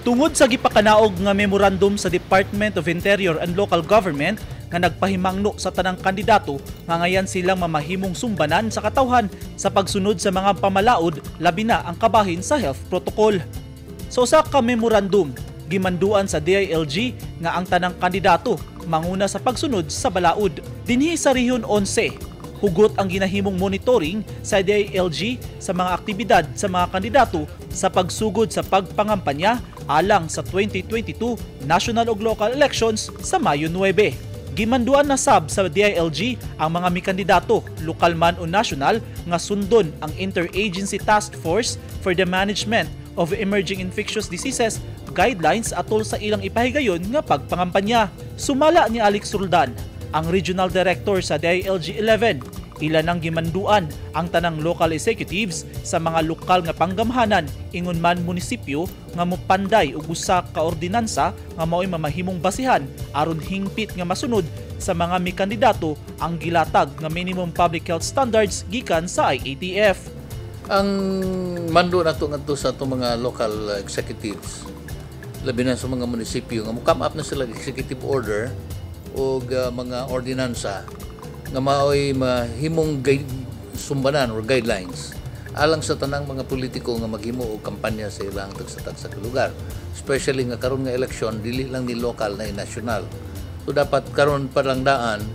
Tungod sa gipakanaog nga memorandum sa Department of Interior and Local Government nga nagpahimangno sa tanang kandidato nga ngayan silang mamahimong sumbanan sa katawhan sa pagsunod sa mga pamalaod, labi na ang kabahin sa health protocol. Sa usa ka memorandum, gimanduan sa DILG nga ang tanang kandidato manguna sa pagsunod sa balaod. Dinhi sa Rehiyon 11, hugot ang ginahimong monitoring sa DILG sa mga aktibidad sa mga kandidato sa pagsugod sa pagpangampanya alang sa 2022 national ug local elections sa Mayo 9. Gimanduan na sab sa DILG ang mga mikandidato, lokal man o national, nga sundon ang Interagency Task Force for the Management of Emerging Infectious Diseases guidelines atol sa ilang ipahigayon nga pagpangampanya. Sumala ni Alex Roldan, ang Regional Director sa DILG 11, ila nang gimanduan ang tanang local executives sa mga lokal nga panggamhanan, ingon man munisipyo, nga mopanday og usa ka ordinansa nga mao'y mamahimong basihan aron hingpit nga masunod sa mga mikandidato ang gilatag nga minimum public health standards gikan sa IATF. Ang mando nato ngadto sa atong mga local executives, labi na sa mga munisipyo, nga mo come up na sila executive order o mga ordinansa nga maoy mahimong guide, sumbanan or guidelines alang sa tanang mga politiko nga maghimo og kampanya sa ilang tagsa-tagsa ka lugar, especially nga karon nga eleksyon, dili lang ni local na national. So dapat karon pa lang daan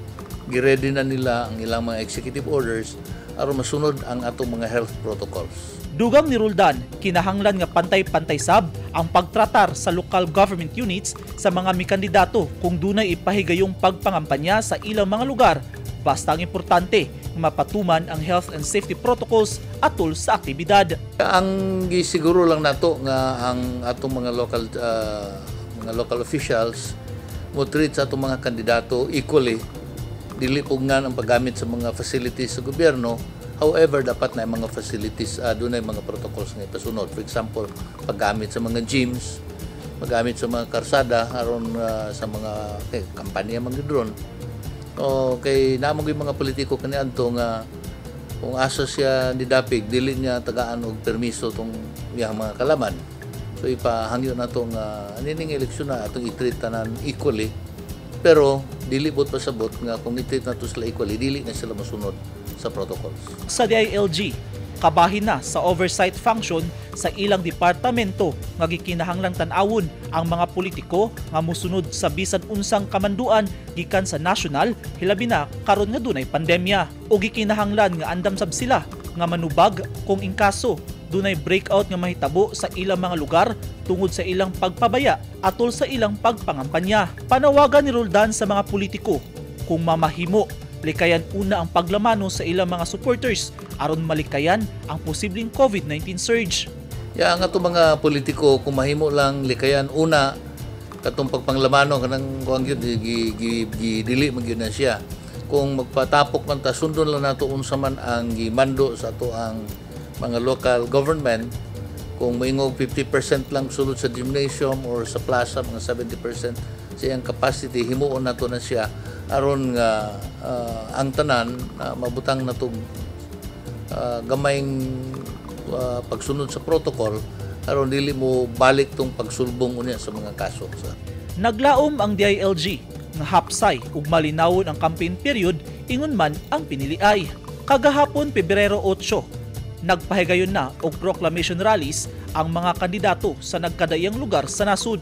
giready na nila ang ilang mga executive orders aron masunod ang atong mga health protocols. Dugang ni Roldan, kinahanglan nga pantay-pantay sab ang pagtratar sa local government units sa mga mikandidato kung dunay ipahigayong pagpangampanya sa ilang mga lugar, basta ang importante mapatuman ang health and safety protocols atol sa aktibidad. Ang gisiguro lang nato nga ang atong mga local officials mo treat sa atong mga kandidato equally, dili pugnan ang paggamit sa mga facilities sa gobyerno. However, dapat na yung mga facilities, dunay mga protocols nga ipasunod. For example, paggamit sa mga gyms, paggamit sa mga karsada aron sa mga kay kampanya man gyud ron. O kay naa man mga politiko kaniadto nga kung asa siya nidapig, dili niya tagaan og permiso tong iyang mga kalaman. So ipahangyo nato nga anining eleksyon na atong i-treat tanan equally, pero dili bot pasabot nga kung i-treat nato sila equally, dili na sila mosunod sa protocols. Sa DILG, kabahin na sa oversight function sa ilang departamento nga gikinahanglang tan-awon ang mga politiko nga mosunod sa bisan unsang kamanduan gikan sa national, hilabi na karon nga dunay pandemya, o gikinahanglan nga andam sab sila nga manubag kung inkaso dunay breakout nga mahitabo sa ilang mga lugar tungod sa ilang pagpabaya atol sa ilang pagpangampanya. Panawagan ni Roldan sa mga politiko, kung mamahimo, likayan una ang paglamano sa ilang mga supporters aron malikayan ang posibleng COVID-19 surge. Ya, ang ato mga politiko, kung mahimo lang, likayan una katong pagpanglamano, kanang kuang gyud gi, gi, gi, dili man gyud na siya. Kung magpatapok man ta, sundon lang nato unsa man ang gimando sa ato ang mga local government. Kung moingog 50% lang sulod sa gymnasium or sa plaza, mga 70% sa iyang capacity, himuon nato na siya aron nga ang tanan mabutang nato gamayng pagsunod sa protocol aron dili mo balik tong pagsulbong unya sa mga kaso. Sa Naglaom ang DILG nga hapsay ug malinawon ang campaign period ingon man ang piniliay. Kagahapon, Pebrero 8, nagpahigayon na og proclamation rallies ang mga kandidato sa nagkadaiyang lugar sa nasud.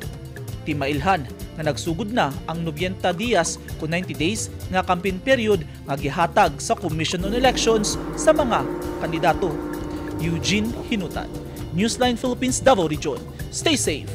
Timailhan nga nagsugod na ang 90 dias o 90 days nga campaign period nga gihatag sa Commission on Elections sa mga kandidato. Eugene Hinutan, Newsline Philippines, Davao Region. Stay safe.